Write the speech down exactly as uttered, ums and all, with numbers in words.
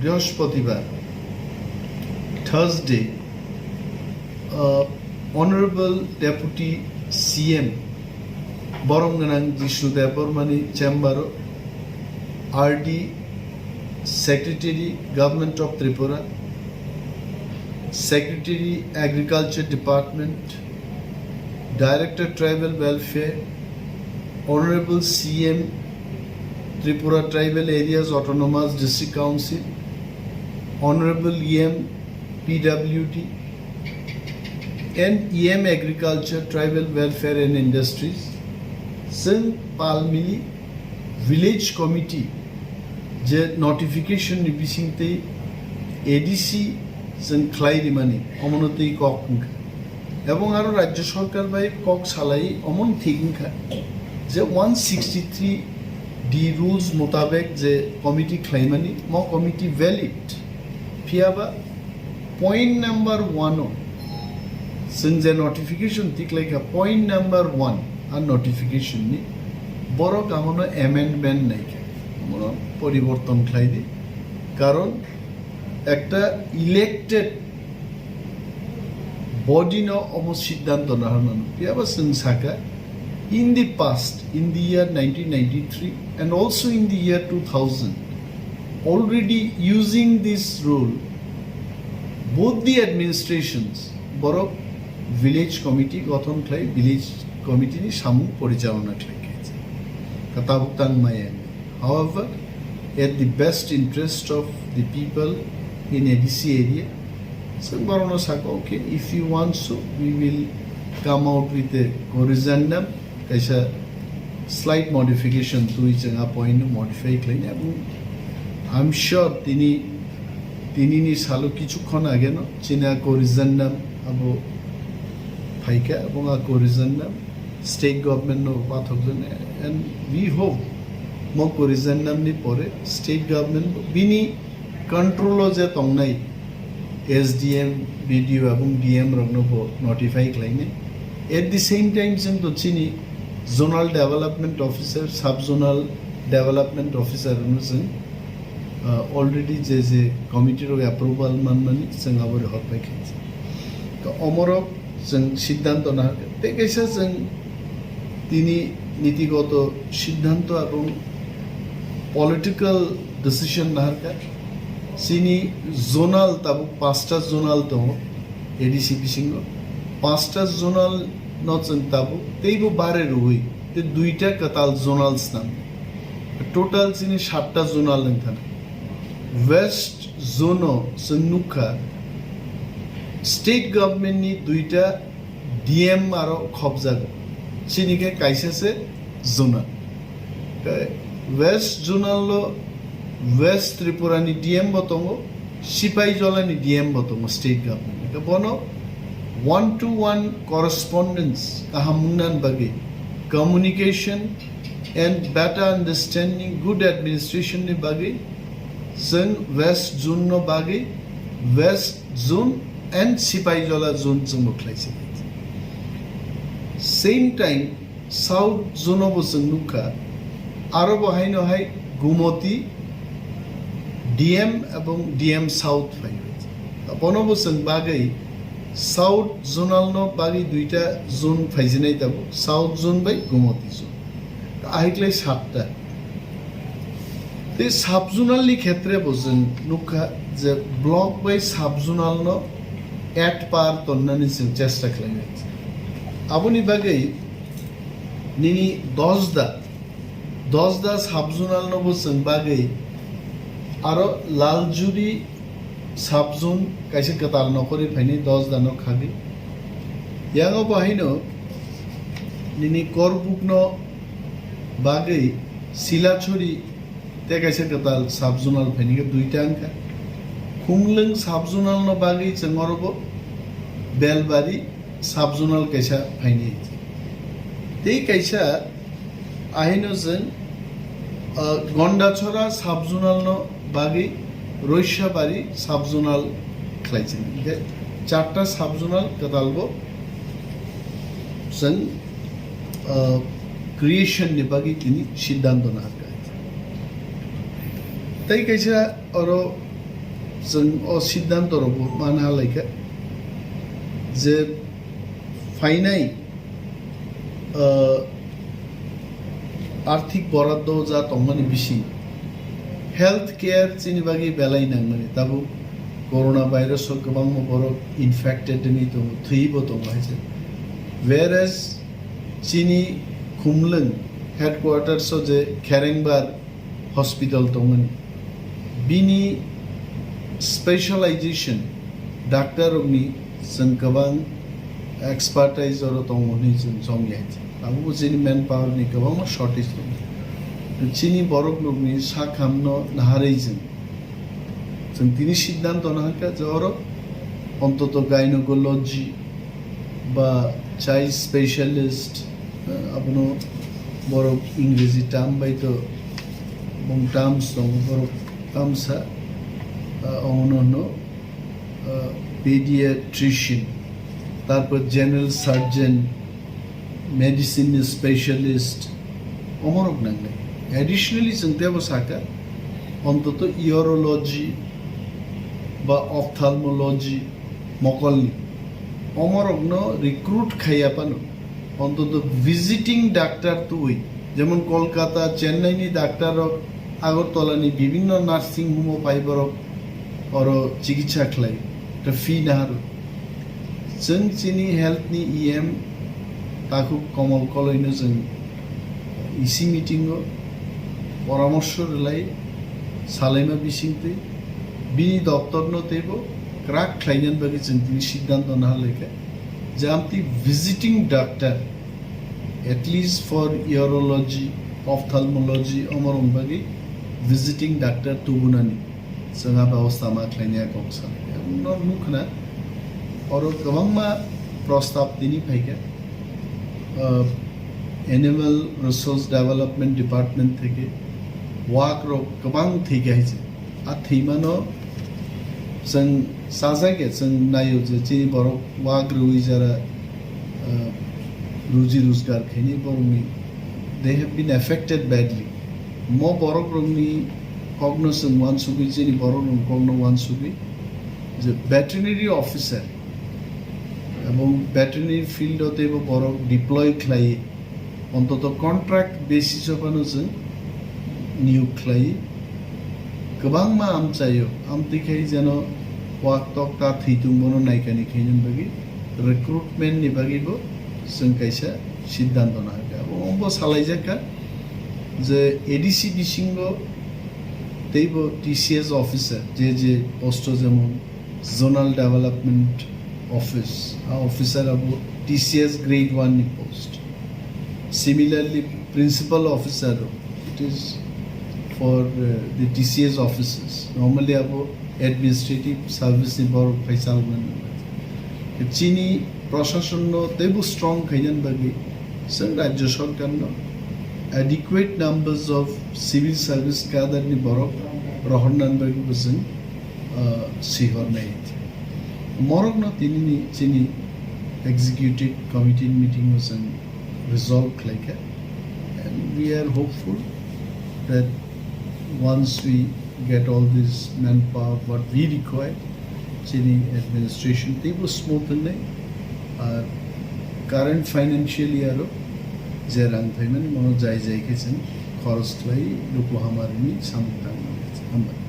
Brihospatibar, Thursday, uh, Honorable Deputy C M Borom Gwnang Jishnu Debbarmani chamber o R D, Secretary, Government of Tripura, Secretary, Agriculture Department, Director, Tribal Welfare, Honorable C M, Tripura Tribal Areas Autonomous District Council, Honorable E M, P W D, and E M Agriculture, Tribal Welfare and Industries, chwng palmili Village Committee je notification ni bisingtwi A D C chwng khlai rimani, omono twi kok wngkha. Ebong aro Rajya Sarkar bai kok salai omon thik wngkha je one sixty-three D rules motabek je committee khlaimani, mo committee valid. Phiyaba point number one o chwng je notification tiklaikha, point number one a notification ni borok amono amendment naikha, amono poriborton khlai di, karon ekta elected body no omo siddhanto naharnano. Phiyaba chwng saka, in the past, in the year nineteen ninety-three and also in the year two thousand, already using this rule, both the administrations, borok village committee gothon khlai, village committee ni samung porichalona khlai khe. Ka tabuk tang maya. However, at the best interest of the people in A D C area, chwng borokno saka, okay, if you want so, we will come out with a corrigendum, kaisa slight modification twi chwng a point no modify khlaina. Ebong I'm sure tini, tini ni salo kichukhon age no chini a corrigendum abo phaikha, ebong a corrigendum state government no pathokjak, and we hope mo corrigendum ni pore state government bini control o je tongnai S D M, B D O ebong D M rokno bo notify khlainai. At the same time, chwng to chini zonal development officer, sub zonal development officer rokno chwng, uh, already je je committee rok approval manmani chwng abo rehor pai kha. To omorok chwng siddhanto naharkha. Tei kaisa chwng tini nitigoto siddhanto ebong political decision naharkha. Chini zonal tabuk pasta zonal tongo A D C bisingo. Pasta zonal no chwng tabuk teibo bare rwui tei duita kwtal zonal swnam. Total chini satta zonal wngkha. West zone o chwng nukha state government ni duita D M aro khopjago. Chini khe kaisa se zonal. Tei West zonal o West Tripura ni D M bo tongo, Sipaijala ni D M bo tongo state government. Khe bono one to one correspondence kaham wngna bagwi, communication and better understanding, good administration ni bagwi chwng West zone no bagwi West zone and Sipaijala zone chwngbo khlaisi. Same time, South zone o bo chwng nukha, aro bo haino hai Gumoti D M ebong D M South phaiwi. Bono bo chwng bagwi South zonal no bagwi duita zone phaijinai tabuk, South zone bai Gumoti zone. Ahiklai satta. Tei sub-zonal ni khetre bo chwng nukha je block bai sub-zonal no at par tonnani chwng chesta khlainai. Aboni bagwi nini dos da, dos da sub-zonal no bo chwng bagwi aro Laljuri sub-zone kaisa kwtal nokhorwi phainai dos da no khagwi. Yango bo haino nini Korbuk no bagwi Silachori tei kaisa kwtal sub-zonal phainai khe duita wngkha. Khumlwng sub-zonal no bagwi chwng oro bo Belbari sub-zonal kaisa phainai. Tei kaisa ahino chwng, ah, Gondachora sub-zonal no bagwi Roisabari sub-zonal khlaijak. Hingkhe charta sub-zonal kwtal bo chwng, ah, creation ni bagwi tini siddhanto naharkha. Tei kaisa oro Chwng o siddhanto rokbo man halaikha je phainai, ah, arthik boraddo ja tongmani bising health care chini bagwi belai nangmani. Tabuk corona virus o kwbangma borok infected wngwi tongo, thwibo tongo hai se. Whereas chini Khumlwng headquarters o je Kherengbar hospital tongmani, bini specialization doctor rokni chwng kwbang expertise oro tongo hwnwi chwng chongya. Abo chini manpower ni kwbangma shortage tongo. Chini borok rokni sakhamno naharwi chwng, chwng tini siddhanto nahakha je oro ontoto gynecology ba child specialist, eh, abono borok Ingreji term bai to bong terms tongo, borok tamsa, eh, omono hwno, eh, pediatrician, tarpor general surgeon, medicine specialist, omorok nangnai. Additionally, chwng tebo sakha, ontoto urology ba ophthalmology mokolni omorokno recruit khaiya phano, ontoto visiting doctor tubui, jemon Kolkata, Chennai ni doctor rok, Agartala ni bibhinno nursing home o phai borok oro chikitsa khlai, ta fee naharo. Chwng chini health ni E M takhuk Komal Koloino chwng E C meeting o poramorso rwlai salaima bisingtwi bini doptorno teibo kwrak khlainani bagwi chwng tini siddhanto naharlaikha je amtwi visiting doctor, at least for urology, ophthalmology, omorok bagwi visiting doctor tubunani. Chwng a bebosta ma khlainai kok sa. Emno nukhna oro kwbangma prostab tini phaikha. Ah, Animal Resource Development Department theke wak rok kwbang thwikha hai se. A thwimano chwng sajagya, chwng naio je chini borok wak rwui jara, ah, ruji rojgar khaini borokni, they have been affected badly. Mo borok rokni kokno chwng uansugwi, chini borok rokni kokno uansugwi je veterinary officer ebong veterinary field o teibo borok deploy khlai, ontoto contract basis o phano chwng niyok khlai. Kwbangma amchaio, amtwi khai jeno wak tok ta thwitung bono naikani khainani bagwi recruitment ni bagwibo chwng kaisa siddhanto nahakha. Abo, obo salaijakha je A D C bisingo teibo T C S officer, je je post o jemon Zonal Development Office, a officer abo T C S grade one ni post. Similarly, principal officer, it is for, uh, the T C S offices. Normally abo administrative service ni borok phai chalmani. Chini prashasan no teibo strong khainani bagwi chwng rajya sarkar no adequate numbers of civil service cadre ni borok rohornani bagwi bo chwng, uh, sihornai. Morok no tini ni chini executive committee meeting o chwng resolve khlaikha, and we are hopeful that once we get all this manpower what we require, chini administration teibo smooth wngnai. Ar current financial year o je rang phaimani mono jai jai khe chwng khoros khlai luku hamari ni samung tangmani. Hambai.